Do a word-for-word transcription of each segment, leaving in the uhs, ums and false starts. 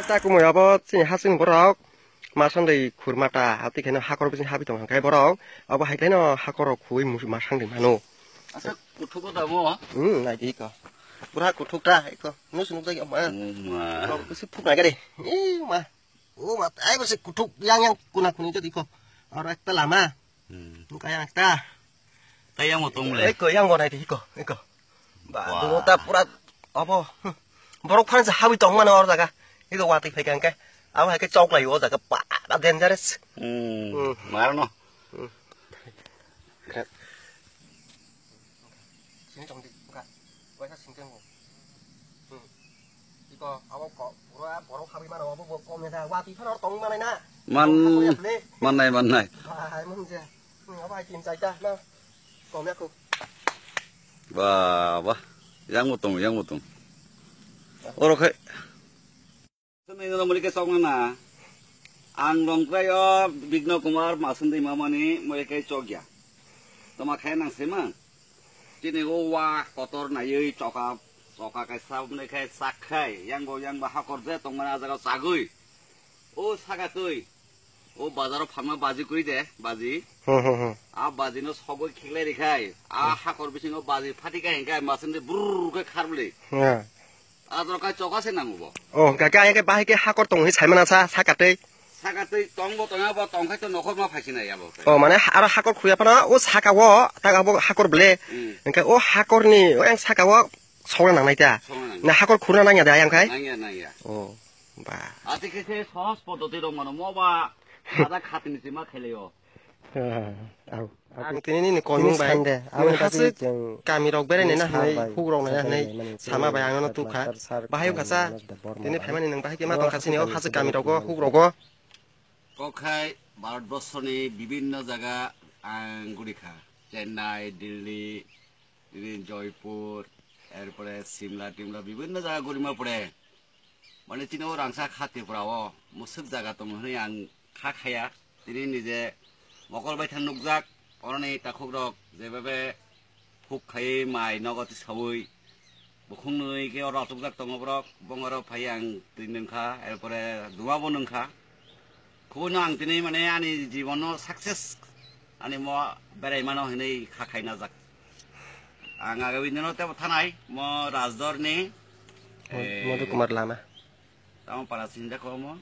Ta kumui abo chini hasing borok masandwi khurmata, ati khaino hakor bising habi tong hwnkhe borok abo hai khaino hakor rok khui mus-, masandwi mano. Asa kuthuko damo? Hmm, nai di ko. Pura kuthuk ta iko. Nus nuk jagi ma. Oh ma. Rok bisi phuk nai gari. Eh ma. Oh ma, ai bisi kuthuk yang yang kuna kuni jadi ko. Aro ekta lama. Hmm. Nuk yang ekta. Tei yang mo tong le. Iko yang mo nai di iko. Iko. Ba, wah. Dungo ta pura abo. Borok phan se habi tong mano or jaga. Iko wati phai kang ke. Abo hai ke chok lai o jaga pa, dangerous. Hmm. Hmm. Mar no. Hmm. Sini tong di, buka. Buka sini tong. Hmm. Iko, abo ko, pura borok habi mano, abo bo kom ya, wati phano tong manai na. Man, manai, manai. Bahai mun je. Hmm, abo hai tin chaita, na. Kom ya ko. Ba, ba. Yang mo tong, yang mo tong. Oro khai. Sini no muli ke sok na. Ang rong krai o Bigno Kumar Masundwi mamani muli ke chok ya. Toma khai nang sema. Chini o wa kotor naiwi choka, choka kaisa muli khai sak khai. Yang bo, yang bo hakor je tong mani a jaga sagwi. O saka twi. O bazaro phalma baji kuri de, baji. Hmm, hmm, hmm. A baji no sogwi khiklai rikhai. A hakor bisingo baji phati khai hingkai masundwi brrr khe kharbli. Hmm. Adro kai choka se nangu bo. Oh, ga ga ke bahai ke hakor tong hi saimana sa, saka tei. Saka tei tong bo tong bo tong khai to nokhor ma phaisina ya bo. Oh, mane ha-, aro hakor khuya phano o saka o, ta abo hakor ble. Hmm. Engke o hakor ni, o yang saka o sokna nang nai ta. Sokna nang. Na hakor khurna nang ya da yang khai? Nang ya, nang ya. Oh, ba. Ati ke se sohos poddoti rok mano mo ba ada khatini sima khele o. Ah, au. Ang tini nini kolmung bai, Sunday, nwng hasik kami rok berai nai na hinwi, huk rok nai na hinwi, sama bai ang no tukha. Bahai wngkha sa, tini phaimani nwng bahai khe ma tongkha sini o hasik kami rogo, huk rogo. Kokhai Bharatborsoni bibinno jaga ang gurikha. Chennai, Delhi, bibin Joypur, erpore Simla, Timla bibinno jaga gurima pore. Mane chini o rangchak ha Tripura o musuk jaga tongo hinwi ang kha khaya. Tini nije mokol bai thang nukjak, oroni takhuk rok jebabe huk khaiwi mai nogo tisaui bukhung nwi khe oro achukjak tongo borok. Bongoro phai ang twi nungkha, erpore duma bo nungkha. Kubui no ang tini mane ani jibono success ani mo berai mano hinwi kha khaina jak. Ang agami dino tebo thanai mo Rajdor ni, Mo-, eh, Madhu Kumar Lama. Tamo para sinja ko mo?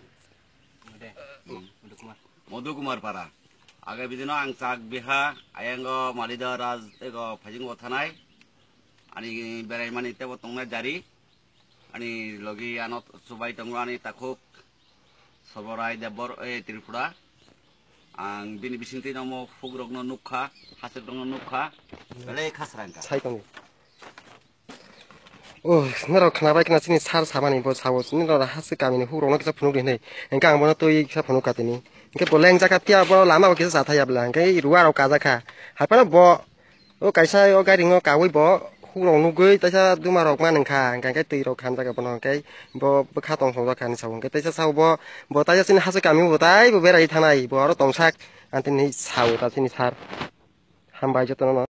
Madhu Kumar. Madhu Kumar para. Agami dino ang chak biha, ayango Malida Raj ego phajingo thanai. Ani berai mani tebo tongnai jari. Ani logi ano subai tongo ani takhuk Sorborai Debbor, eh, Tripura. Ang bini bisingtwi nomo hukrokno nukha, hasirokno nukha. Belai khasrangkha. Sai tongo. Oh, norok khnabai khna chini sar samani bo sao, chini rok hasik kamini hukrokno kisa phunuk rinai. Engkhe ang bono twi kisa phunuk katini. Engkhe bo leng jaka phiya bo lama bo kisa chathai ya bwla. Engkhe rua rok kajak kha. Haphano bo O kaisa o gairingo kaui bo hukrok nugui taisa duma rok man wngkha, hingkha khe twi rok khan jaga bono hingkhe bo bwkha tong song jak kha hinwi sao, hingkhe taisa sao bo, bo taisa chini hachwk kami bo tai bo berai thanai bo aro tongsak, ang tini sao ta chini sar. Hambai jotono no.